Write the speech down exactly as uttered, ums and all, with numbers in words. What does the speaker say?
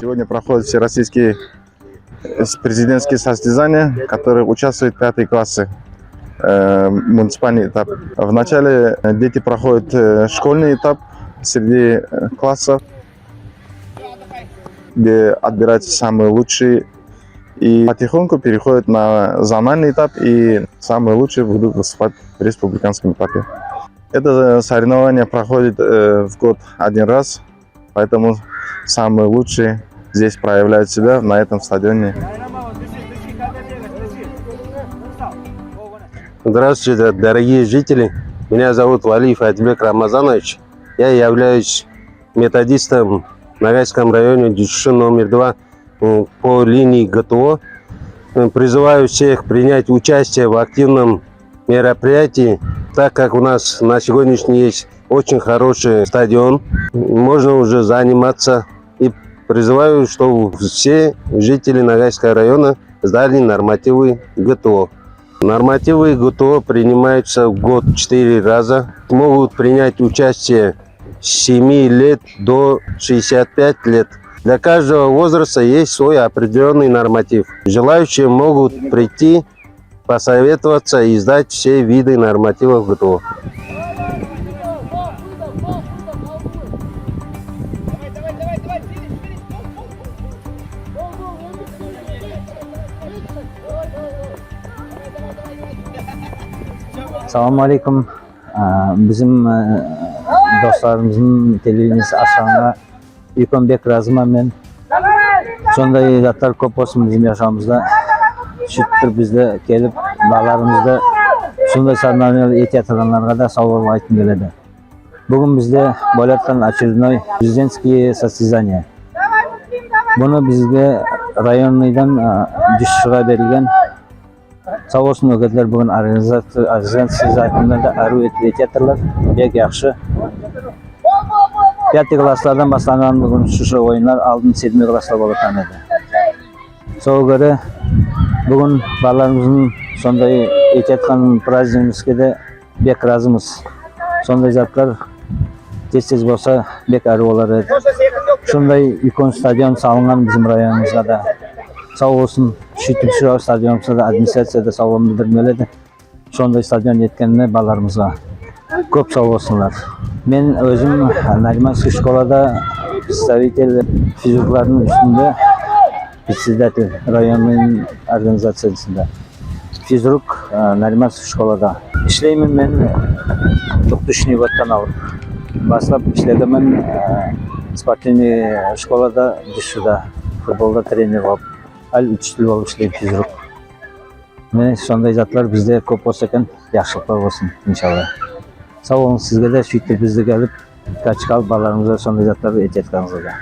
Сегодня проходит всероссийский, э, президентские состязания, в которых участвуют пятые классы, э, муниципальный этап. Вначале, э, дети проходят, э, школьный этап среди, э, классов, где отбираются самые лучшие, и потихоньку переходят на зональный этап, и самые лучшие будут выступать в республиканском этапе. Это соревнование проходит, э, в год один раз, поэтому самые лучшие здесь проявляют себя на этом стадионе. Здравствуйте, дорогие жители. Меня зовут Валиев Адильбек Рамазанович. Я являюсь методистом в Ногайском районе, дзюдоши номер два, м, по линии ГТО. М, Призываю всех принять участие в активном мероприятии, так как у нас на сегодняшний есть очень хороший стадион, можно уже заниматься. И призываю, чтобы все жители Ногайского района сдали нормативы ГТО. Нормативы ГТО принимаются в год четыре раза. Могут принять участие с семи лет до шестидесяти пяти лет. Для каждого возраста есть свой определенный норматив. Желающие могут прийти, посоветоваться и сдать все виды нормативов ГТО. Салам алейкум. А, Бизим, э, досларымыздынъ телевидениеси ашканына уьйкен бек разыман мен. Сондай затлар коьп болсын бизим яшавымызда. Суьйтип бизде келип, балаларымызды сондай соревнованиелер этеятырганларга да сав бол айткым келеди. Буьгуьн бизде болып яткан очередной президентские состязания. Буны бизге районныйдан, а, дзюдошыга берилген. Сав болсын, оьгетлер буьгуьн организация, организация затында да аьруьв этип этеятырлар. Бек яхшы. Пятый класслардан басланган буьгуьн усы оьйынлар, алдын седьмой класслар болатаган эди. Сога коьре буьгуьн балаларымыздынъ сондай этеяткан празднигимизге де бек разымыз. Сондай затлар тез-тез болса бек аьруьв болар эди. Сондай уьйкен стадион салынган бизим районымызга да. Сав болсын, суьйтип сол стадионымызга да администрация да сав болсын билдиргим келеди. Сондай стадион эткенине балаларымызга коьп сав болсынлар. Мен оьзим Нариманский школада представитель физруклардынъ уьстинде, председатель районный организациясында. Физрук, аь, Нариманский школада. Ислеймен мен, аь, двухтысячный годтан алып. Баслап ислегенмен, аь, спортивный школада, дзюдошыда, футболда тренер болып. Аьли учитель болып ислеймен, физрук. Мине, сондай затлар бизде коьп болса экен, яхшылыклар болсын, иншалла. Сав болынъыз, сизге де, суьйтип бизди келип, качка алып, балаларымызга сондай затлар этеятканынъызга да.